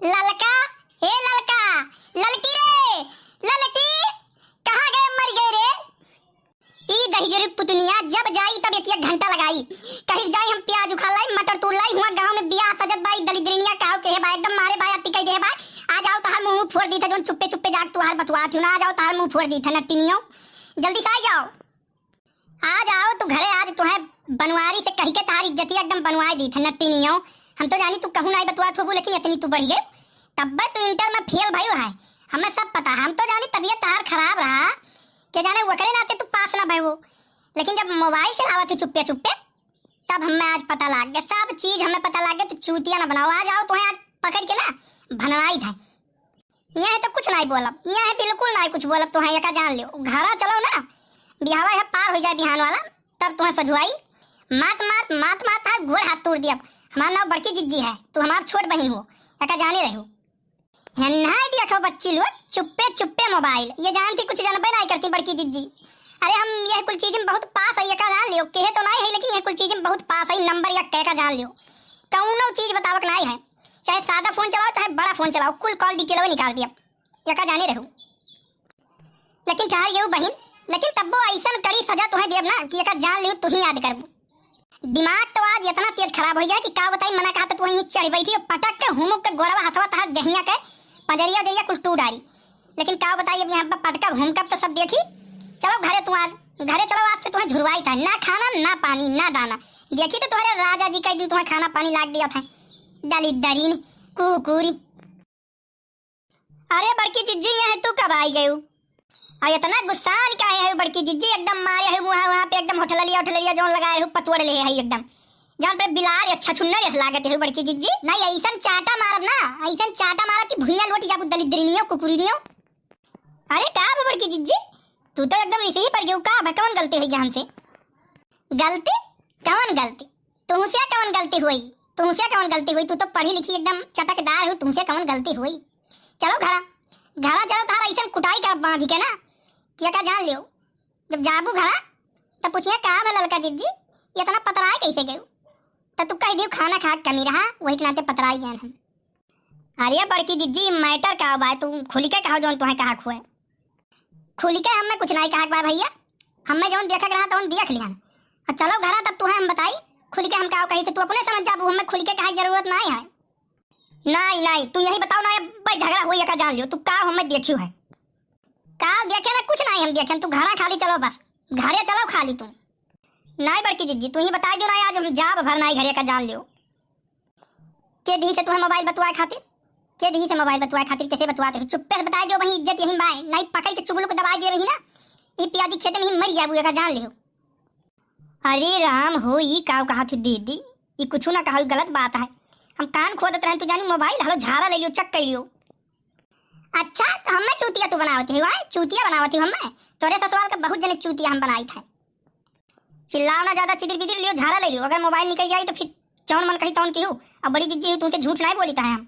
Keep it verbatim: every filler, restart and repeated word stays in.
ललका, हे ललका, ललकी रे, ललकी, कहाँ गए, मर गए रे? ई दहिजरी पुतनिया जब जाई तब एक एक घंटा लगाई। कहीं जाई हम प्याज उखाड़ लाई, मटर तूड़ लाई, हुआ गाँव में बियाह सजत बाई, दलिद्रिनिया काव के है बा, एकदम मारे बाया टिकाई दे बा। आ जाओ तहार मुंह फोड़ दी था, जोन चुप्पे चुप्पे जाग तुहार बतुआ थी ना, आ जाओ तहार मुंह फोड़ दी था नट्टिनियो। जल्दी से आ जाओ। आज आओ तू घरे, आज तुहे बनवारी से कही के तार इज्जतिया एकदम बनवाए दी थे, नट्टी नहीं हो। हम तो जानी तू कहूँ नाई बतुआत होबू, लेकिन इतनी तू बढ़ गए। तब्बे तू इंटर में फेल भयू है, हमें सब पता है। हम तो जानी तबीयत तार खराब रहा, के जाने ओकरे नाते तू पास ना भयू। लेकिन जब मोबाइल चलावत थी चुप्पे चुप्पे, तब हमें आज पता लाग गया, सब चीज हमें पता लाग गया। तू चूतिया ना बनाओ, आज आओ तुहे आज पकड़ के ना भनवाई था। यहाँ तो कुछ नाई बोलब, यहाँ बिल्कुल नाई कुछ बोलब, तुहे एका जान लियो। घरा चलो ना, बिहावा है पार हो जाए बिहान वाला, तब तुहे सझुआई। मात मात, मात मात, था गोड़ हाथ तोड़ दियब। हमार नाव बड़की जिज्जी है, तू हमार छोट बहिन हो, एका जाने रहो। हेन्हाई देखो बच्ची लोग, चुप्पे चुप्पे मोबाइल, ये जानती कुछ जानबे नाई करती बड़की जिज्जी। अरे हम यह कुल चीज में बहुत पास है, एका जान लियो, केहे तो नाई है, लेकिन यह कुल चीज में बहुत पास है, नंबर एक, एका जान लियो। कौनो चीज बतावक नाई है, चाहे सादा फोन चलाओ, चाहे बड़ा फोन चलाओ, कुल कॉल डिटेल निकाल दिया, एका जाने रहू। लेकिन चाहे गेहूँ बहिन, लेकिन तब्बो ऐसन कड़ी सजा तुहे देब ना कि एका जान लियो, तू ही याद करबू। दिमाग तो आज इतना तेज खराब हो जाए कि का बताई, मना कहा तो तू वहीं चढ़ बैठी और पटक के हुमुक के गोड़वा हथवा तहार देहिया के पंजरिया उजरिया कुल टूट डारी। लेकिन का बताई, अब यहाँ पर पटकब हुमकब तो सब देखी। चलो घरे तू आज, घरे चलो, आज से तुहे झुरवाई था, ना खाना ना पानी ना दाना। देखी तो तुम्हारे राजा जी का एक दिन तुम्हें खाना पानी लाग दिया था, दलिद्दरीन कुकुरी। अरे बड़की जिज्जी, यहाँ तू कब आई गयू? और इतना गुस्सान काहे है बड़की जिज्जी? एकदम मारे है मुहा वहाँ पे, एकदम होठललिया, होठललिया जौन लगाए हो, पतवड़ ले है एकदम। जान पे बिलार या छछुन्नर यस लागत है बड़की जिज्जी। नहीं, ऐसन चाटा मारब ना, ऐसन चाटा मारब कि भुइयां लोट जाबू, दलिद्रिनियो, कुकुरिनियो। अरे का बा बड़की जिज्जी, तू तो एकदम रिसही पर गयू का बा? कौन गलती हुई हमसे? गलती? कौन गलती? तुमसे कौन गलती हुई? तुमसे कौन गलती हुई? तू तो पढ़ी लिखी एकदम चटकदार हो, तुमसे कौन गलती हुई? चलो घरा, घरा चलो, तारा ऐसन कुटाई का बांध के ना कि एका जान लियो। जब जाबू घरा तब पूछिए का भा ललका जिज्जी, इतना पतराए कैसे गयू? तब तू कह दियो खाना खा के कमी रहा, वही के नाते पतराई गए हम। अरे बड़की जिज्जी, मैटर का बा? तू खुल के कहो जौन तुहे कहा खुए। खुल के हमें कुछ नहीं कहा बा भैया, हमें जौन देखक रहा तौन देख लिहन। और चलो घरा तब तुहे हम बताई खुल के हम का कही थे, तू अपने समझ जाबू, हमें खुल के कहा जरूरत नहीं है। नहीं नहीं, तू यही बताओ ना, अब भाई झगड़ा हुई एका जान लियो, तू का हमें देखियो है? का देखे ना, कुछ नहीं हम देखे, तू घरा खाली चलो बस, घरे चलो खाली तू। नहीं बड़की जिज्जी, तू ही बता दो ना, आज हम जाब भर नहीं घरे एका जान लियो। के दी से तुम्हें मोबाइल बतुआए खातिर? के दी से मोबाइल बतुआए खातिर? कैसे बतुआते हो? चुप्पे से बताए जो वही इज्जत यही बाय, नहीं पकड़ के चुगलू को दबाए दे वही ना, ये प्याजी खेते में ही मर जाबू एका जान लियो। अरे राम हो, ई का कहा थी दीदी? ई कुछ ना कहा, गलत बात है। हम कान खोदत रहन, तू जानी मोबाइल हलो झारा ले लियो, चेक कर लियो। अच्छा, तो हमें चूतिया तू बनावती हो, आय? चूतिया बनावती हो हमें? तोरे ससुराल के बहुत जने चूतिया हम बनाई थे। चिल्लाओ ना ज्यादा, चिदिर बिदिर लियो, झारा ले लियो। अगर मोबाइल निकल जाई तो फिर जौन मन कही तौन किहू। अब बड़ी जिज्जी हो, तुमसे झूठ नहीं बोली था हम।